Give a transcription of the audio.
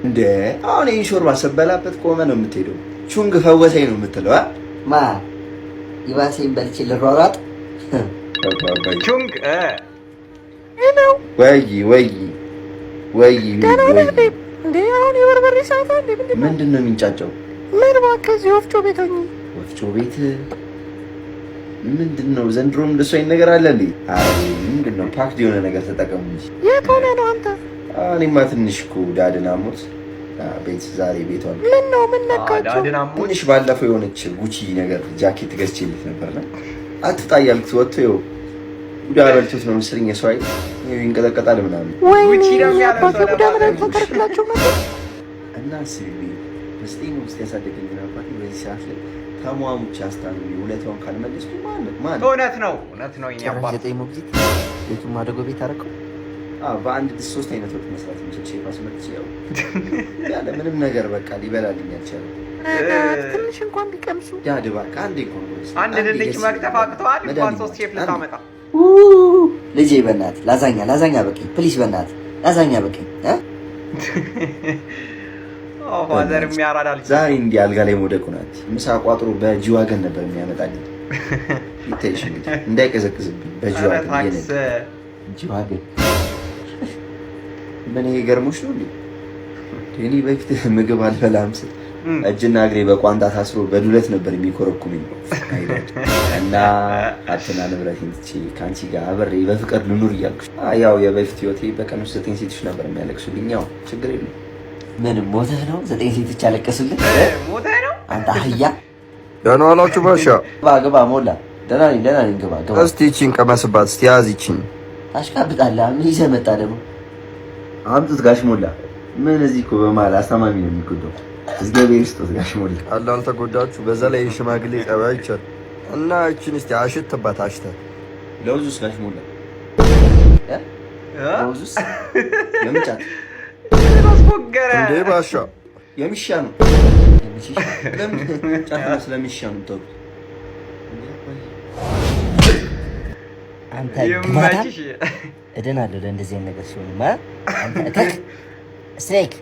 እንደ አሁን ይህን ሾርባ ስበላበት ቆመ ነው የምትሄደው። ቹንግ ፈወሰኝ ነው የምትለው። አ? ማ ይባሴን በልቼ ልሯሯጥ። ቹንግ ወይ ወይ ወይ! ደህና ነህ? ወይ! እንዴ፣ አሁን የበርበሬ ሰዓት እንዴ? ምንድን ነው? ምንድን ነው የሚንጫጨው? ምን እባክህ፣ እዚህ ወፍጮ ቤት ሆኜ። ወፍጮ ቤት ምንድን ነው? ዘንድሮም እንደሱ አይነት ነገር አለ እንዴ? አይ፣ ምንድን ነው፣ packed የሆነ ነገር ተጠቀሙ እንጂ። የት ሆነ ነው አንተ? እኔማ ትንሽ እኮ dad ን አሞት ቤት ዛሬ ቤቷን ምን ነው፣ ምን ነካቸው? Dad ን አሞት። ትንሽ ባለፈው የሆነች ጉቺ ነገር ጃኬት ገዝቼለት ነበርና አትጣ እያልኩት ወጥቶ ይኸው ቡዳ በልቶት ነው መሰለኝ፣ የሰው አይን ይኸው ይንቀጠቀጣል ምናምን። ወይኔ! ጉቺ ነው አባቴ የሚያለብሰው። ቡዳ ለማለት መድኃኒት ተርክላቸው ነበር። እና አስቢ፣ በ9 ውስጥ ያሳደገኝን አባቴ በዚህ ሰዓት ላይ ተሟሙቼ አስታምሜ ውለታውን ካልመለስኩ ማለት ማለት እውነት ነው፣ እውነት ነው። የእኔ ጭራሽ አባት። 9 ሞግዚት፣ ቤቱን ማደጎ ቤት አደረገው። አዎ፣ በአንድ ድስት ሶስት አይነት ወጥ መስራት የሚችል ሼፍ አስመጥቼ ያው ያለ ምንም ነገር በቃ ሊበላልኝ አልቻለም። ትንሽ እንኳን ቢቀምሱ። Dad እባክህ፣ አንዴ እኮ ነው። አንድ ድንች መክተፍ አቅተዋል። እንኳን መድኃኒት ሶስት ሼፍ አንዴ። ልታመጣ። ልጄ በእናትህ ላዛኛ ላዛኛ በቀኝ please፣ በእናትህ ላዛኛ በቀኝ እ? ኦ father የሚያራዳ ልጅ። ዛሬ እንዲህ አልጋ ላይ መውደቁ ናት። ምሳ ቋጥሮ በ G-Wagon ነበር የሚያመጣልኝ። ይታይሽ እንግዲህ እንዳይቀዘቅዝብኝ ኧረ በ G-Wagon ታክስ። እየነዳ G-Wagon። ምን ይሄ ገርሞሽ ነው እንዴ? እኔ በፊት ምግብ አልበላም ስል እጅና እግሬ በቋንጣ ታስሮ በዱለት ነበር የሚኮረኩመኝ። እና ሀብትና ንብረቴን ትቼ ከአንቺ ጋር አብሬ በፍቅር ልኑር እያልኩሽ ያው የበፊት ህይወቴ በቀን ውስጥ ዘጠኝ ሴቶች ነበር የሚያለቅሱልኝ። ያው ችግር የለም። ምን ሞተህ ነው ዘጠኝ ሴቶች ያለቀሱልህ? ሞተህ ነው? አንተ አህያ! ደህና ዋላችሁ ባሻ። ግባ ግባ ሞላ። ደህና ነኝ፣ ደህና ነኝ። ግባ ግባ። እስቲ ይቺን ቀመስባት። እስቲ ያዝ ይቺን። ታሽቃብጣለህ። ምን ይዘህ መጣ ደግሞ? አምጡት ጋሽ ሞላ። ምን እዚህ እኮ በመሀል አስታማሚ ነው የሚጎዳው። እግዚአብሔር ይስጦት ጋሽ ሞላ። አለ አልተጎዳችሁ። በዛ ላይ የሽማግሌ ጸባይ አይቻል እና ይቺን እስቲ አሽትባት አሽተ። ለውዙስ ጋሽ ሞላ? ለውዙስ የምጫት አስፎገረ። እንዴ ባሻ! የሚሻ ነው። ለምን ጫትና ስለሚሻ ነው የምታውቁት? አንተ ግማታ! ይመችሽ። እድናለሁ ለእንደዚህ አይነት ነገር ሲሆንማ። አንተ እከክ snake!